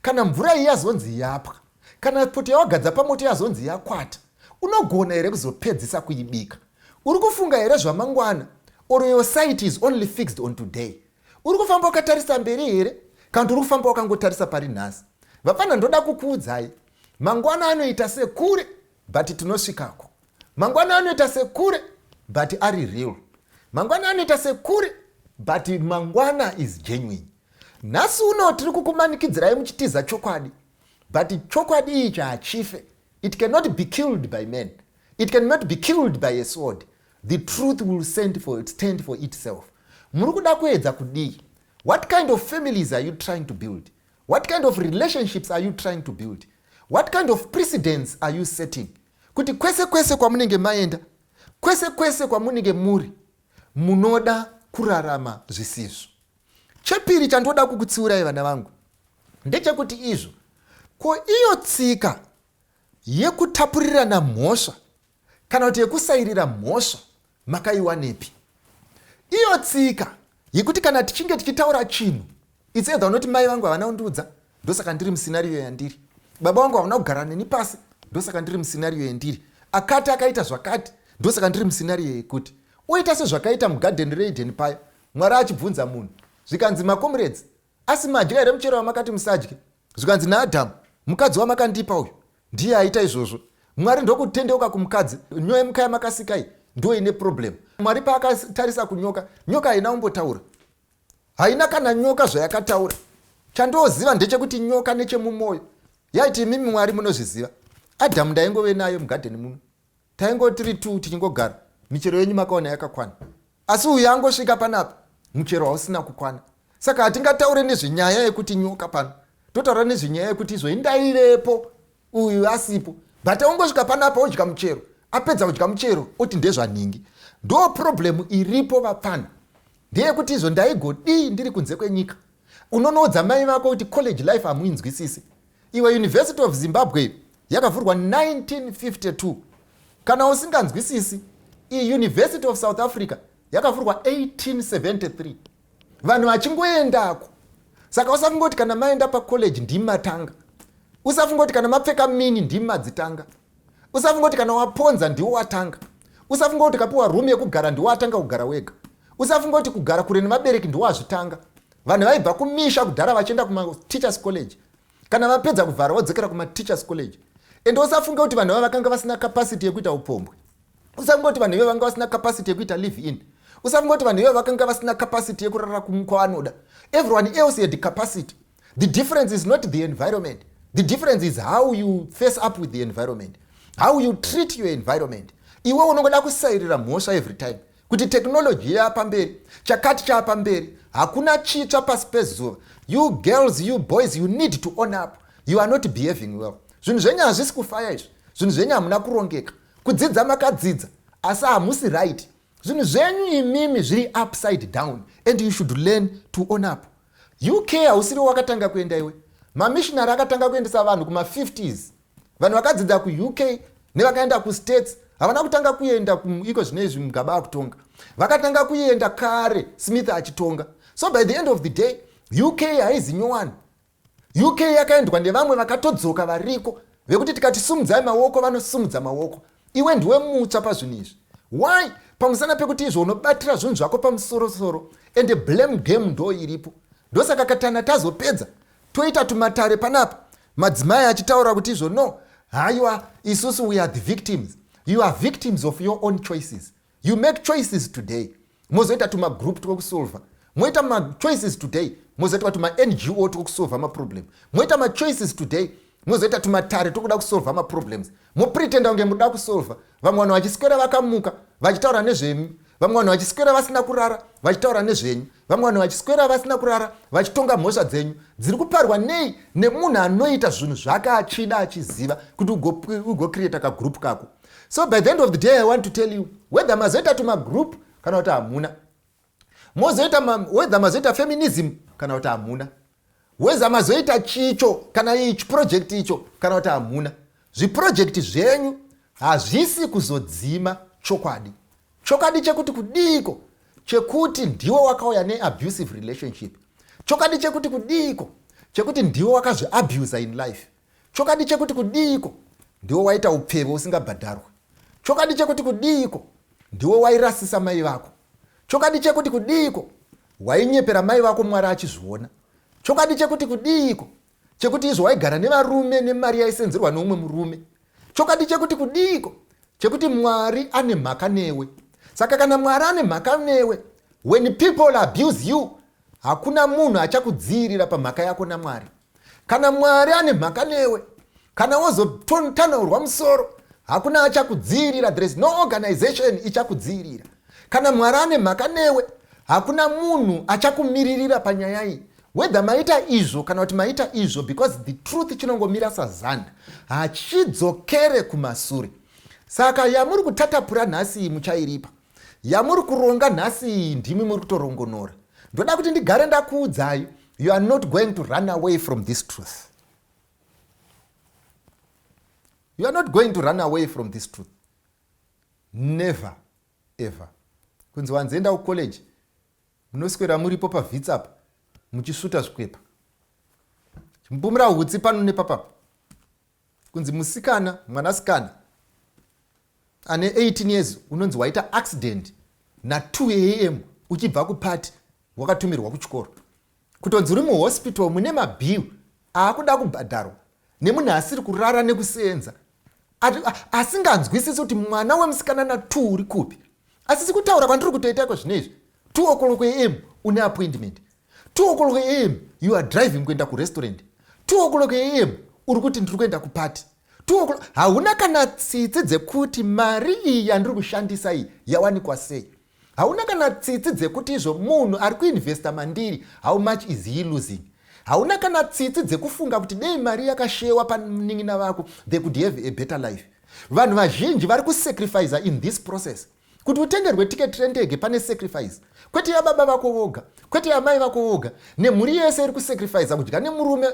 Speaker 2: kana mvura iyi yazonzi yapwa, kana poto yawagadza pamoto yazonzi yakwata, unogona here kuzopedzisa kuibika? Uri kufunga here zvamangwana, or your sight is only fixed on today? Uri kufamba wakatarisa mberi here, kana kuti uri kufamba wakangotarisa pari nhasi? Vapfana, ndoda kukuudzai, mangwana anoita sekure, but tinosvikako. Mangwana anoita sekure, but ari real. Mangwana anoita sekure, but mangwana is genuine. Nhasi uno tiri kukumanikidzirai muchitiza chokwadi, but chokwadi ichi hachife. It cannot be killed by man. It cannot be killed by a sword. The truth will stand for itself. Muri kuda kuedza kudii? What kind of families are you trying to build? What kind of relationships are you trying to build? What kind of precedents are you setting, kuti kwese kwese kwamunenge maenda, kwese kwese kwamunenge muri, munoda kurarama zvisizvo? Chepiri chandoda kukutsiurai, vana vangu, ndechekuti izvo ko iyo tsika yekutapurirana mhosva kana kuti yekusairira mhosva makaiwanepi? Iyo tsika yekuti kana tichinge tichitaura chinhu, it's either unoti mai vangu havana kundiudza, ndosaka ndiri muscenario yandiri, baba vangu havana kugara neni pasi, ndosaka ndiri muscenario yandiri, akati akaita zvakati, ndosaka ndiri muscenario yekuti oita sezvakaita mugadheni reEden paya, Mwari achibvunza munhu, zvikanzi, "Macomrades, asi madya here muchero wamakati musadye?" Zvikanzi naAdhamu, "Mukadzi wamakandipa uyu ndiye aita izvozvo." Mwari ndokutendeuka kumukadzi, "Nyoka yamakasikai ndo ine problem." Mwari paakatarisa kunyoka, nyoka haina kumbotaura, haina kana nyoka zvayakataura. Chandoziva ndechekuti nyoka nechemumwoyo yaiti, "Imimi Mwari munozviziva, Adhamu ndaingove nayo mugadheni muno, taingoti tiri tu tichingogara, michero yenyu makaona yakakwana, asi uyu angosvika panapa muchero hausina kukwana. Saka hatingataure nezvenyaya yekuti nyoka pano, totaura nezvenyaya yekuti izvo indaivepo uyu asipo, but aungosvika panapa odya muchero, apedza kudya muchero oti ndezvanhingi." Ndo problem iripo, vapfana, ndeyekuti izvo ndaigodii ndiri kunze kwenyika? Unonoudza mai vako kuti college life hamuinzwisisi. Iwe, University of Zimbabwe yakavhurwa 1952. Kana usinganzwisisi, iyi University of South Africa yakavhurwa 1873. Vanhu vachingoendako. Saka usafunga kuti kana maenda pacollege ndimi matanga. Usafunga kuti kana mapfeka mini ndimi madzitanga. Usafunga kuti kana waponza ndiwo watanga. Usafunga kuti ukapiwa room yekugara ndiwo watanga kugara wega. Usafunga kuti kugara kure nevabereki ndiwo wazvitanga. Vanhu vaibva kumisha kudhara vachienda kumateachers college. Kana vapedza kuvhara vodzokera kumateachers college. Ende usafunga kuti vanhu vava vakanga vasina capacity yekuita upombwe. Usafunga kuti vanhu ivo vanga vasina capacity yekuita live in. Usafunga kuti vanhu ivo vakanga vasina capacity yekurara kwavanoda. Everyone else had capacity. The difference is not the environment. The difference is how you face up with the environment, how you treat your environment. Iwe unongoda kusairira mhosva every time kuti technology yaapamberi, chakati chaapamberi. Hakuna chitsva pasi pezuva. You girls, you boys, you need to own up. You are not behaving well. Zvinhu zvenyu hazvisi kufaya izvi. Zvinhu zvenyu hamuna kurongeka. Kudzidza makadzidza, asi hamusi right. Zvinhu zvenyu imimi zviri upside down and you should learn to own up. UK hausiri wakatanga kuenda iwe. Mamissionary akatanga kuendesa vanhu kuma-50s. Vanhu vakadzidza kuUK nevakaenda kuStates havana kutanga kuenda iko zvino izvi Mugabe akutonga. Vakatanga kuenda kare Smith achitonga. So by the end of the day, UK haizi nyowani. UK yakaendwa nevamwe vakatodzoka variko vekuti tikati sumudzai maoko vanosumudza maoko. Iwe ndiwe mutsva pazvinhu izvi. Why? Pamusana pekuti izvo unobatira zvinhu zvako pamusorosoro and blame game ndo iripo. Ndosaka katana tazopedza toita tumatare panapa, madzimai achitaura kuti izvo no, haiwa, isusu we are the victims. You are victims of your own choices. You make choices today, mozoita tumagroup twekusolva. Moita machoices today, mozoitwa tuma-NGO twekusolva maproblem. Moita machoices today, mozoita tumatare tokuda kusolva maproblems. Mopretenda kunge muda kusolva, vamwe vanhu vachiswera vakamuka vachitaura nezvenyu, vamwe vanhu vachiswera vasina kurara vachitaura nezvenyu, vamwe vanhu vachiswera vasina kurara vachitonga mhosva dzenyu dziri kuparwa nei nemunhu anoita zvinhu zvake achida, achiziva kuti ugocreata kagroup kako. So by the end of the day, I want to tell you, whether mazoita tumagroup kana kuti hamuna, mozoita whether mazoita feminism kana kuti hamuna, whether mazoita chicho kana ichi project icho kana kuti hamuna, zviprojekti zvenyu hazvisi kuzodzima chokwadi. Chokwadi chekuti kudiko? Chekuti ndiwo wakauya neabusive relationship. Chokwadi chekuti kudiko? Chekuti ndiwo wakazviabusa in life. Chokwadi chekuti kudiko? Ndiwo waita upfeve usingabhadharwe. Chokwadi chekuti kudiko? Ndiwo wairasisa mai vako. Chokwadi chekuti kudiko? Wainyepera mai vako Mwari achizviona. Chokwadi chekuti kudiko? Chekuti izvo waigara nevarume nemari yaisenzerwa neumwe murume. Chokwadi chekuti kudiko? Chekuti Mwari ane mhaka newe. Saka kana Mwari ane mhaka newe, when people abuse you, hakuna munhu achakudzivirira pamhaka yako naMwari. Kana Mwari ane mhaka newe, kana wozotanaurwa musoro, hakuna achakudzivirira. There is no organization ichakudzivirira. Kana Mwari ane mhaka newe, hakuna munhu achakumiririra panyaya iyi, whether maita izvo kana kuti maita izvo, because the truth chinongomira sazanda, hachidzokere kumasure. Saka yamuri kutatapura nhasi iyi muchairipa. Yamuri kuronga nhasi iyi ndimi muri kutorongonora. Ndoda kuti ndigare ndakuudzai, you are not going to run away from this truth. You are not going to run away from this truth, never ever. Kunzi wanzienda kucollege, munoswera muripo pavhitsapa muchisvuta zvikwepa, chimbumira hutsi pano nepapapa. Kunzi musikana, mwanasikana ane 18 years, unonzi waita accident na2 am uchibva kupati, wakatumirwa kuchikoro, kutonzi uri muhospital mune mabhiu aakuda kubhadharwa nemunhu asiri kurara nekusenza, asinganzwisisi kuti mwana wemusikana na2 uri kupi. Asisi kutaura kwandiri kutoita iko zvino izvi, 2 o'clock am une appointment, 2 o'clock am you are driving kuenda kurestaurant, 2 o'clock am uri kuti ndiri kuenda kupati, 2 o'clock hauna kana tsitsi dzekuti mari iyi yandiri kushandisa iyi yawanikwa sei. Hauna kana tsitsi dzekuti izvo munhu ari kuinvesta mandiri, how much is he losing? Hauna kana tsitsi dzekufunga kuti dei mari yakashewa panin'ina vako, they could have a better life. Vanhu vazhinji vari kusacrifica in this process. Kuti utengerwe tiketi rendege pane sacrifice, kwete yababa vako voga, kwete yamai vako voga, nemhuri yese iri kusacrifica kudya nemurume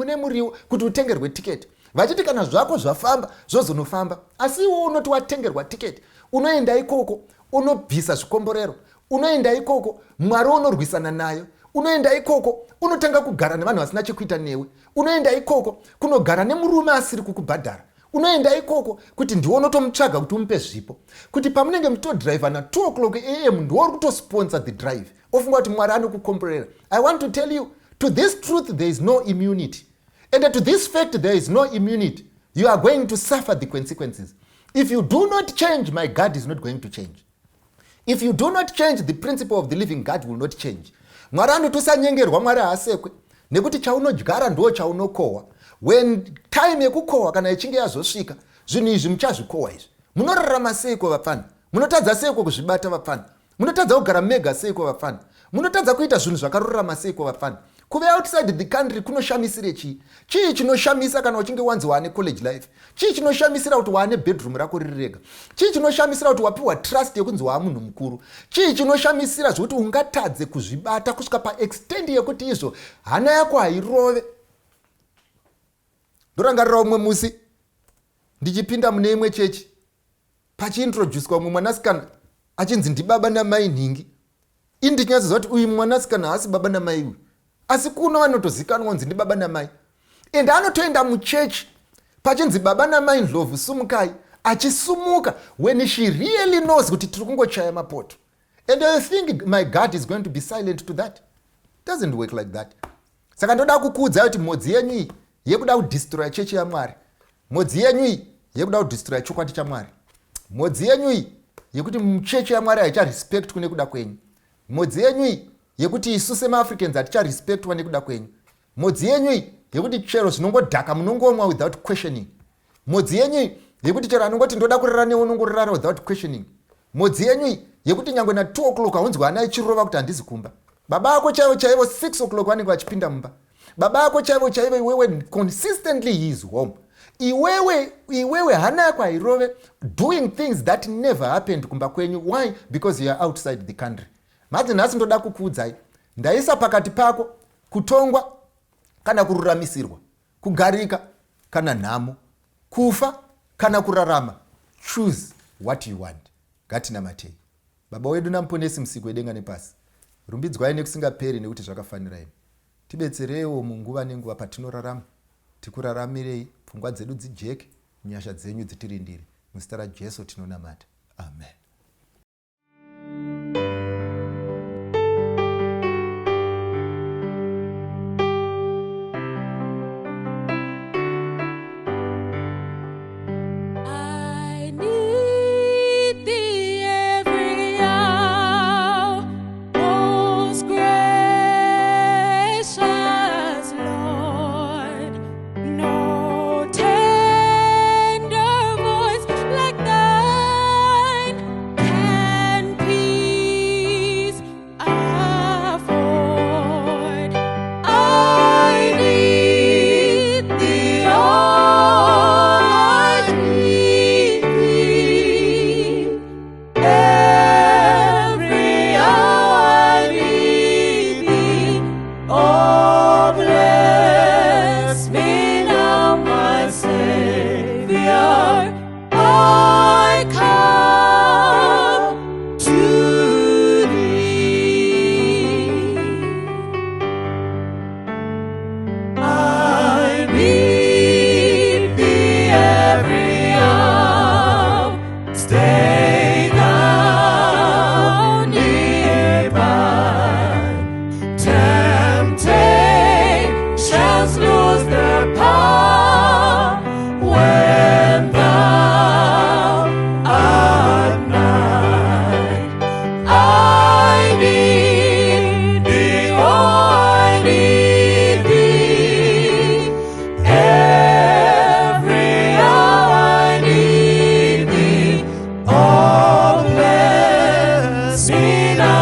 Speaker 2: nemuriwo kuti utengerwe tiketi, vachiti kana zvako zvafamba zvozonofamba. Asi iwo unoti watengerwa tiketi, unoenda ikoko, unobvisa zvikomborero. Unoenda ikoko, Mwari unorwisana nayo. Unoenda ikoko, unotanga kugara nevanhu vasina chekuita newe. Unoenda ikoko kunogara nemurume asiri kukubhadhara. Unoenda ikoko kuti ndiwe unotomutsvaga kuti umupe zvipo, kuti pamunenge muchitodhiraivha na 2 o'clock am ndiwe uri kutosponsor the drive, ofunga kuti Mwari anokukomborera. I want to tell you, to this truth there is no immunity, and to this fact there is no immunity. You are going to suffer the consequences. If you do not change, my God is not going to change. If you do not change, the principle of the living God will not change. Mwari anoti usanyengerwa, Mwari haasekwe, nekuti chaunodyara ndo chaunokohwa. When time yekukohwa kana ichinge yazosvika, zvinhu izvi muchazvikohwa izvi. Munorarama seiko vapfana? Munotadza seiko kuzvibata vapfana? Munotadza kugara mega seiko vapfana? Munotadza kuita zvinhu zvakarurama seiko vapfana? Kuve outside the country kunoshamisire chii? Chii chinoshamisa kana uchinge wanzi waane college life? Chii chinoshamisira kuti waane bedroom rako riri rega? Chii chinoshamisira kuti wapiwa trust yekunzi waa munhu mukuru? Chii chinoshamisira zvekuti ungatadze kuzvibata kusvika paextend yekuti izvo hana yako hairove? Ndorangarira umwe musi ndichipinda mune imwe chechi, pachiintroducwa umwe mwanasikana achinzi ndibaba namai nhingi. Ini ndichinyatsoziva kuti uyu mwanasikana haasi baba namai uyu, asi kuno vanotozikanwa kunzi ndibaba namai, and anotoenda muchechi pachinzi baba namai Ndlovu sumukai, achisumuka when she really knows kuti tiri kungochaya mapoto. And I think my God is going to be silent to that? Doesn't work like that. Saka ndoda kukuudzai kuti mhodzi yenyu iyi yekuda kudestroya chechi yaMwari, mhodzi yenyu iyi yekuda kudestroya chokwadi chaMwari, mhodzi yenyu iyi yekuti muchechi yaMwari haicharespect kune kuda kwenyu, mhodzi yenyu iyi yekuti isu semaAfricans haticharespectwa nekuda kwenyu, mhodzi yenyu iyi yekuti chero zvinongodhaka munongomwa without questioning, mhodzi yenyu iyi yekuti chero anongoti ndoda kurara newe unongorara without questioning, mhodzi yenyu iyi yekuti nyangwe na2 o'clock haunzwi hana ichirova kuti handizi kumba, baba ako chaivo chaivo 6 o'clock vanenge vachipinda mumba, baba ako chaivo chaivo, iwewe consistently he is home, iwewe iwewe hana yako hairove, doing things that never happened kumba kwenyu. Why? Because you are outside the country. Madzi nhasi ndoda kukuudzai, ndaisa pakati pako kutongwa kana kururamisirwa, kugarika kana nhamo, kufa kana kurarama. Choose what you want. Ngatinamatei. Baba wedu naMuponesi, Musiki wedenga nepasi, rumbidzwai nekusingaperi, nekuti zvakafanira imi. Tibetserewo munguva nenguva patinorarama, tikuraramirei, pfungwa dzedu dzijeke, nyasha dzenyu dzitirindire. Muzita raJesu tinonamata, amen.
Speaker 1: I need thee every hour, most gracious Lord. No tender voice like thine can peace afford. I need thee, oh, I need thee. Every hour I need thee. Oh, bless me now, my Savior. I come to thee. I need thee every hour. Stay thou nearby. Temptations lose their power when thou art nigh. I need thee, oh, I need thee. Every hour I need thee. Oh, bless me now.